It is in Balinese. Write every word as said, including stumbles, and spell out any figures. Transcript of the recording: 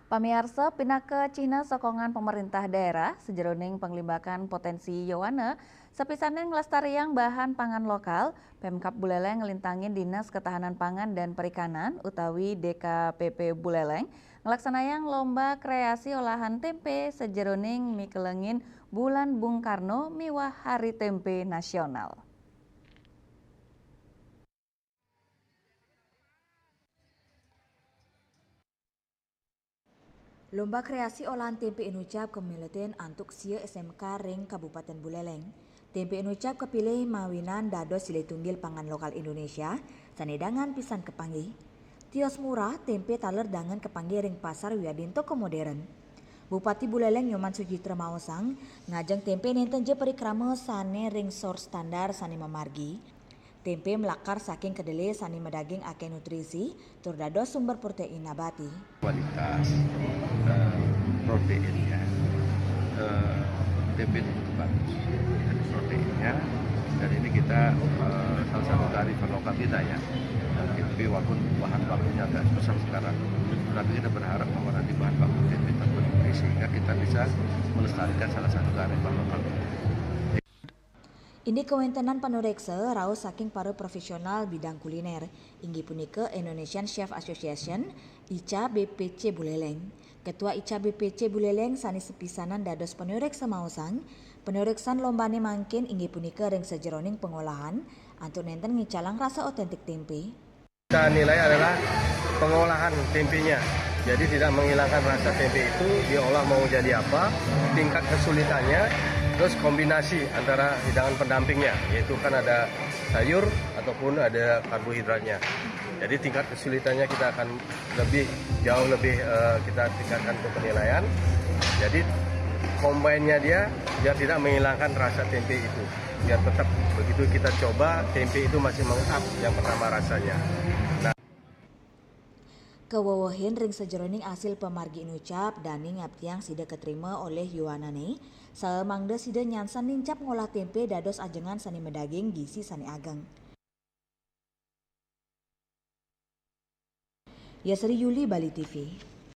Pamiarsa, pinaka cihna sokongan pamarintah daerah sajeroning panglimbakan potensi Yowana, sapisanan nglestariang bahan pangan lokal, Pemkab Buleleng nglintangin Dinas Ketahanan Pangan dan Perikanan utawi D K P P Buleleng nglaksanayang lomba kreasi olahan tempe sajeroning mikelengin Bulan Bung Karno miwah Hari Tempe Nasional. Lomba kreasi olahan tempe inucap kamiletin antuk sia S M K ring Kabupaten Buleleng. Tempe inucap kapilih mawinan dados silih tunggil pangan lokal Indonesia sane dangan pisan kapanggih. Tios murah, tempe taler dangan kapanggih ring pasar wiadin toko modern. Bupati Buleleng Nyoman Sujitra maosang, ngajeng tempe nenten ja parikrama sane ring sor standar sane mamargi. Tempe malakar saking kedele sane madaging akeh nutrisi tur dados sumber protein nabati. Kualitas, eh, proteinnya, eh, tempe itu cukup bagus. Jadi proteinnya, dan ini kita, eh, salah satu kearifan lokal kita ya. Dan tempe walaupun bahan bakunya agak susah sekarang, tapi kita berharap bahwa nanti bahan baku tempe tetap bernutrisi sehingga kita bisa melestarikan salah satu kearifan lokal. Indik kawentenan panureksa rauh saking para profesional bidang kuliner, inggih punika Indonesian Chef Association, I C A B P C Buleleng. Ketua I C A B P C Buleleng sane sepisanan dados panureksa maosang, panureksan lombane mangkin inggih punika ring sajeroning pangolahan, antuk nenten ngicalang rasa otentik tempe. Kita nilai adalah pengolahan tempenya. Jadi tidak menghilangkan rasa tempe itu, diolah mau jadi apa, tingkat kesulitannya, terus kombinasi antara hidangan pendampingnya, yaitu kan ada sayur ataupun ada karbohidratnya. Jadi tingkat kesulitannya kita akan lebih, jauh lebih, eh, kita tingkatkan untuk penilaian. Jadi combine-nya dia biar tidak menghilangkan rasa tempe itu. Biar tetap begitu kita coba, tempe itu masih mengungkap yang pertama rasanya. Nah. Kawewehin ring sajeroning asil pamargi inucap dane ngaptiang sida katrima olih yowanane, saha mangda sida nyansan nincap ngolah tempe dados ajengan sane madaging gizi sane ageng. Yasri Yuli, Bali T V.